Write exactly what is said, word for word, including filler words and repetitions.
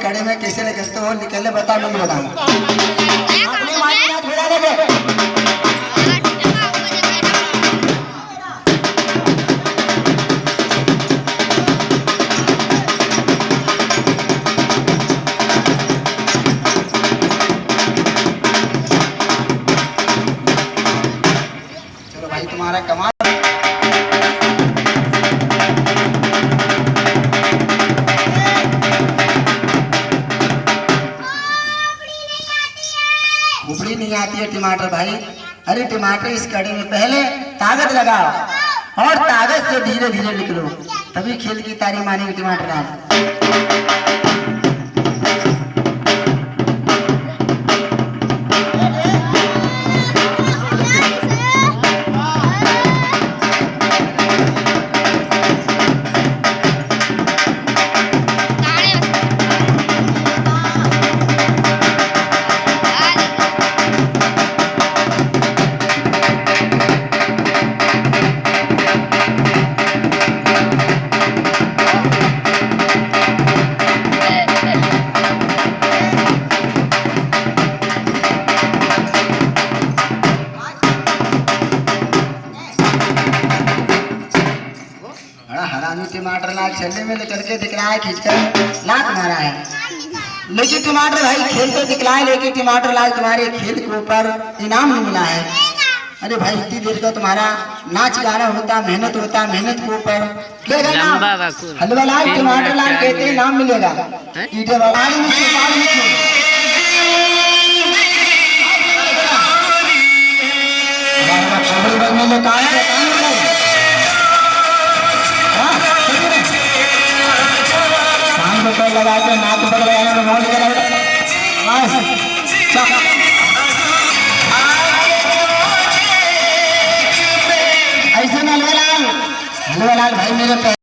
अरे मैं कैसे ले करते हो, निकल ले, बता, मैं नहीं बताऊँ। अपनी माँ की बात बता दे। चलो भाई, तुम्हारा कमाल। खोपड़ी नहीं आती है टमाटर भाई। अरे टमाटर, इस कड़े में पहले ताकत लगाओ और ताकत से धीरे धीरे निकलो, तभी खेल की तारी मानेगी टमाटर आप। बड़ा हरामी टमाटर लाल छल्ले में लेकर के दिख रहा है, खींचकर लात मारा है। लेकिन टमाटर भाई खेलते दिखलाए, लेकिन टमाटर लाल तुम्हारे खेल के ऊपर इनाम नहीं मिला है। अरे भाई, इतनी देर का तुम्हारा नाच गाना होता, मेहनत होता, मेहनत के ऊपर क्या कहना? लंबा बा कुल। हलवा लाल, तीन टमाटर मिनट लाल चार कहते मिनट। इनाम मिलेगा। हैं? ईंटे वाला। पानी में से, पानी में से। अरे, अरे, खबरी बन में ले, कहाँ है, कहाँ है? हाँ? पाँच रुपए लगा के नाक पर लगाने में मौज करा। बस। चल। ऐसे में हलवा लाल, हलवा लाल भाई मेरे पे